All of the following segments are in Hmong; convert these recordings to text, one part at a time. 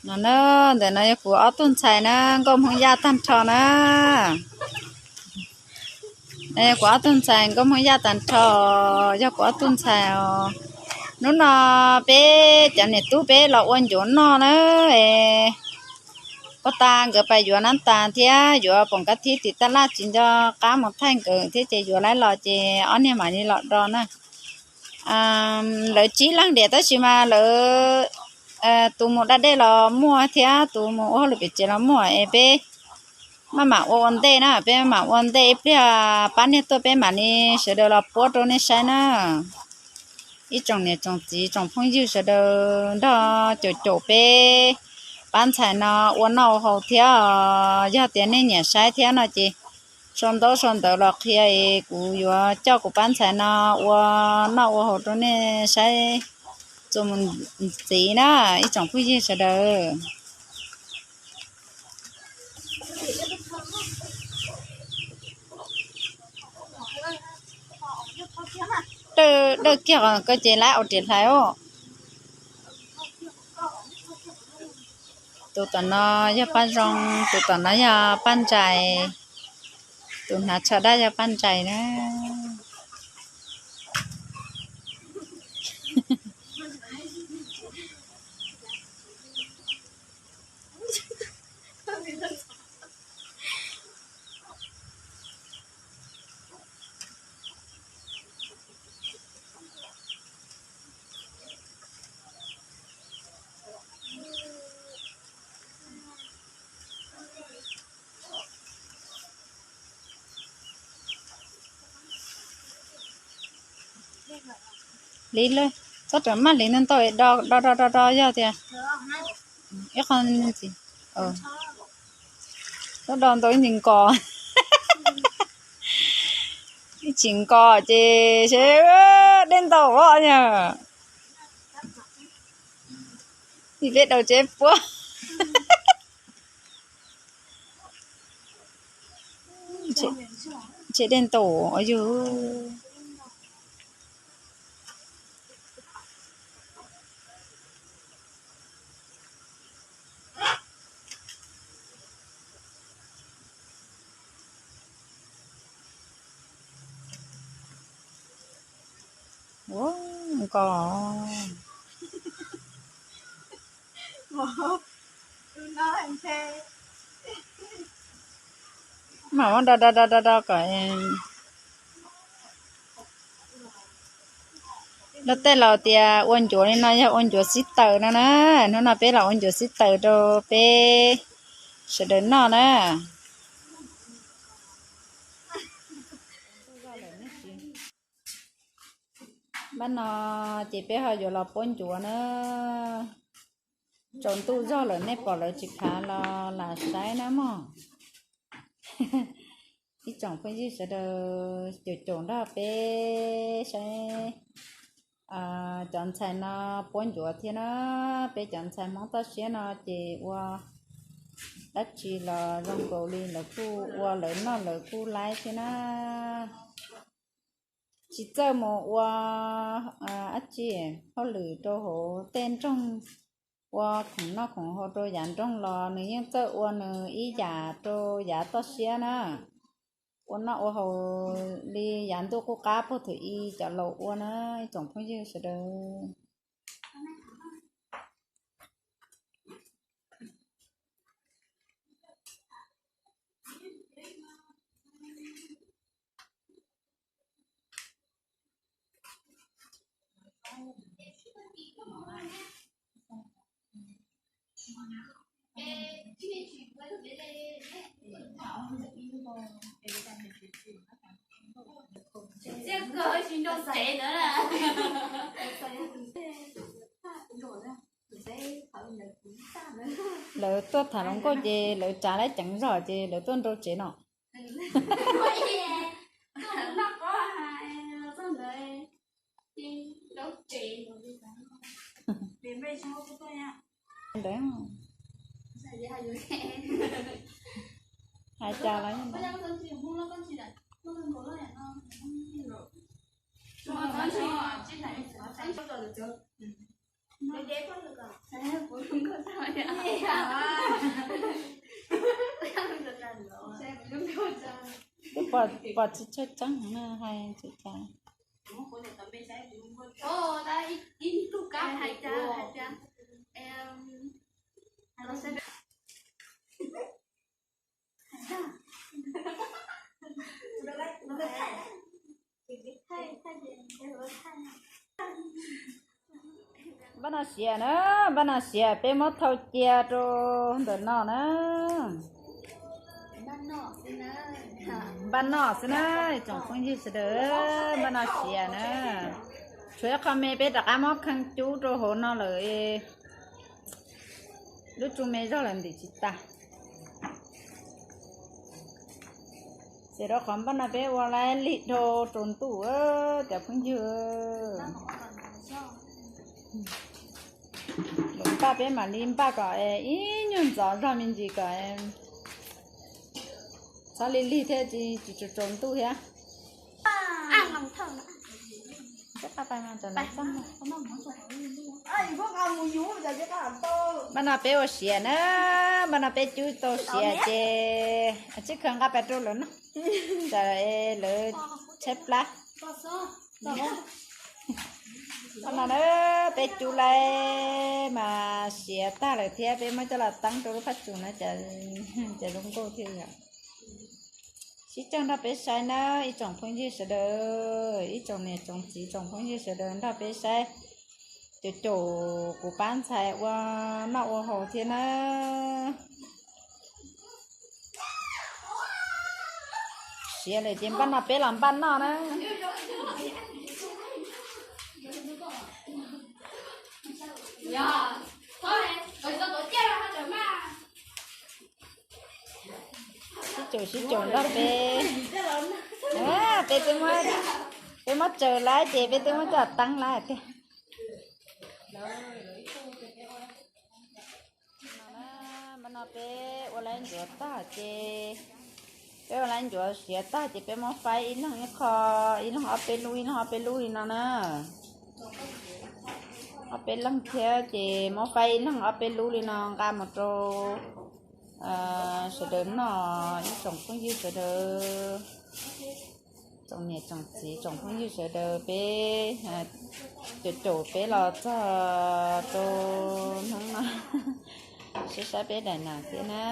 No na, ntawm no yog kuv ob tug ntxhais na, nkauj Hmoob Yaj tag nrho na. No yog kuv ob tug ntxhais nkauj Hmoob Yaj tag nrho, yog kuv ob tug ntxhais os. Hnub no peb cov niam tub peb los ua ncuav noj na. Ua tas nkawd pais yuav nab tas thiab yuav poom kab thib tim taj laj tsis nco qab mus thaij nkawd thiab ces yuav lawv los ces ob niag mam li los do na. Lawv tsib leeg diam tab sis mas lawv tus mus da dej los muaj thiab tus mus ua hauj lwm pem tsev los muaj es peb maj mam ua ua ntej na, peb maj mam ua ntej ib pliag pab niag tuaj peb mam li sawv daws los puab rau nej saib na. Ib tsoom niam tsoom txiv tsoom phooj ywg sawv daws nrog caum caum peb pab ntxhais no ua noj ua haus thiab os. Yog tias nej nyiam saib thiab no ces sau ntaub sau ntawv los qhia es kuv yuav coj kuv pab ntxhais no ua noj ua haus rau nej saib txuas mus ntxiv na, ib tsoom phooj ywg sawv daws. Dawj kiag qhov ko ces lawv ua riam hlais os. Tus tom no yog Paj Zoo, tus tom no yog Paj Ntsais, tus hnav tsho daj yog Paj Ntsais na. Hliv lawm, txhob rawm maj hliv ntau ntau, do do do do do yog tias ib qho ntxiv, txhob do ntau ib ntsis nkos, ib chim nkos ces seb dej ntau os yog. Ib peb daus tsev puab. Ntshe dej ntau yog. Ua nkos. Mam muab do do do do do kom. Luag tej laus tias ua ncuav li no yog ua ncuav xib taws no na. Hnub no peb los ua ncuav xib taws rau peb sawv daws noj na. Npaj no ces peb ho yuav los puab ncuav na. Tsaus ntuj zog lawm nej pom lawv tsis khav los lam saib na mog. Ib tsoom phooj ywg sawv daws caum caum nrog peb saib cov ntxhais no puab ncuav thiab na. Peb cov ntxhais Hmoob toj siab no ces ua dab tsi los zoo nkaus li lawv kuj ua lawv noj lawv kuj laib thiab na. Tsis txawj mus ua dab tsi hauj lwm rau hauv tej nroog, ua khoom noj khoom haus rau yav nroog los nws yeej txawj ua nws ib yam rau yav toj siab na. Ua noj ua haus li yav ntuj qub qab puag thaum ub cov laus ua na, ib tsoom phooj ywg sawv daws. Lawv tuaj tham hluas nkauj ces lawv tsav lawv ceev zog ces lawv tuaj nrau tsev no. Ntawd hais cas los Pom tsis tshua tseeb na, hais tsis tau. Npaj no siav na, npaj no siav, peb muab thau cia rau ntawm no na. Npaj no xwb na, tsoom phooj ywg sawv daws, npaj no siav na. Tshuav ib qho me peb rov qab muab kheej cub rau hauv no lawm. Lub tsu me zog lawm ntim tsis tas. Ces rau qhov npaj no peb ua laib lig dhau tsaus ntuj cov phooj ywg. Lawv npaj peb mam li npaj kom ib nyuag ntxov zog me ntsis kom txhob lig lig thiab tsis tsaus tsaus ntuj thiab. Npaj no peb ua siav na, npaj no peb cub tau siav ces tsib khaws nqa pais rau lawv noj, txawm lawv tshaib plab. Npaj no na, peb cub laib mas siav tag lawm thiab peb muab coj los teeb rau lub phab tsum na, ces zoo nkauj thiab yom. Sib cog nrog peb saib na ib tsoom phooj ywg sawv daws, ib tsoom niam tsoom txiv tsoom phooj ywg sawv daws nrog peb saib. Caum caum kuv pab ntxhais ua noj ua haus thiab na. Siav lawm ces npaj no peb los npaj noj na. Sib caum sib caum nrog peb, peb, peb muab tsaws laib ces peb twb muab coj teeb laib tiag. Npaj no peb ua laib ntxuav tag ces, peb ua laib ntxuav siav tag ces peb muab faib ib leeg ib qho, ib leeg ob peb lub, ib leeg ob peb lub li no na. Ob peb leeg thiab ces muab faib ib leeg ob peb lub li no nqa mus rau sawv daws noj, ib tsoom phooj ywg sawv daws, tsoom niam tsoom txiv tsoom phooj ywg sawv daws, peb caum caum peb los txog rau hnub no, saib saib peb daim nas thiab na,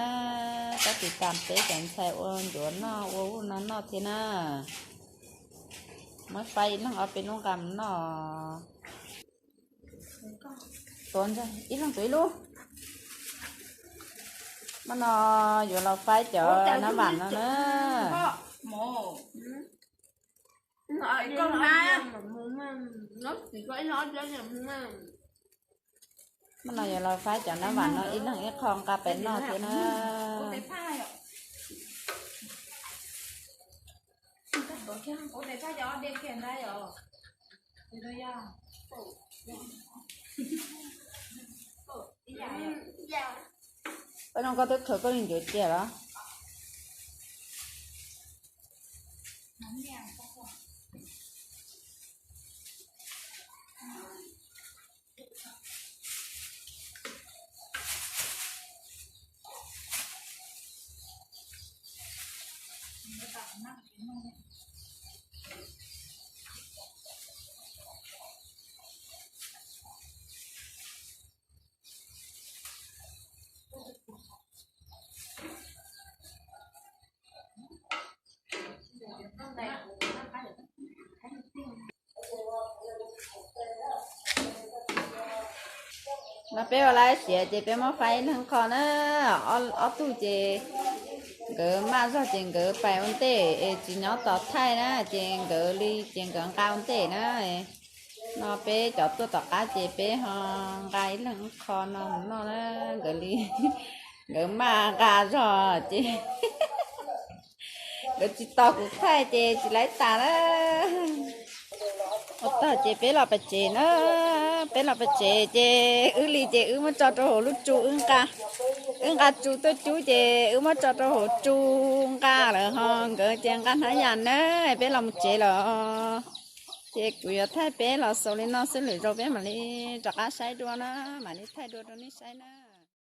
pab tiv tas peb cov ntxhais ua ntxuav noj ua ub no noj thiab na. Muab faib ib leeg ob peb lub nqa mus noj. Tuav ntag, ib leeg tuav ib lub. Npaj no yuav los faib cov nab vam no na. Npaj no yuav los faib cov nab vam no ib leeg ib qho nqa pem noj thiab na. Paj Looj, koj twb khaws koj li ncuav cia los? No peb ua laib siav ces peb muab faib ib leeg qho na. Ob tug ces nkawd maj zog ces nkawd pais ua ntej es tsis nyob tos thaij na, ces nkawd li ces nkawd nqa ua ntej na. No peb cov tuaj tom qab ces peb ho nqa ib leeg qho no mus noj na. Nkawd li, nkawd maj nqa zog ces nkawd tsis tos kuv thaij ces tsis laib tas na. Ua tag ces peb los pem tsev na, peb los pem tsev ces wb li ces wb muab tso rau hauv lub tsu, wb nqa, wb nqa tsu tuaj cub ces wb muab tso rau hauv tsu nqa lawm ho nkawd ces nqa hnab yas na, peb los mus tsev lawm. Ces kuv yuav thaij peb los xaus li no xwb, lwm zaus peb mam li rov qab saib dua na, mam li thaij dua rau nej saib na.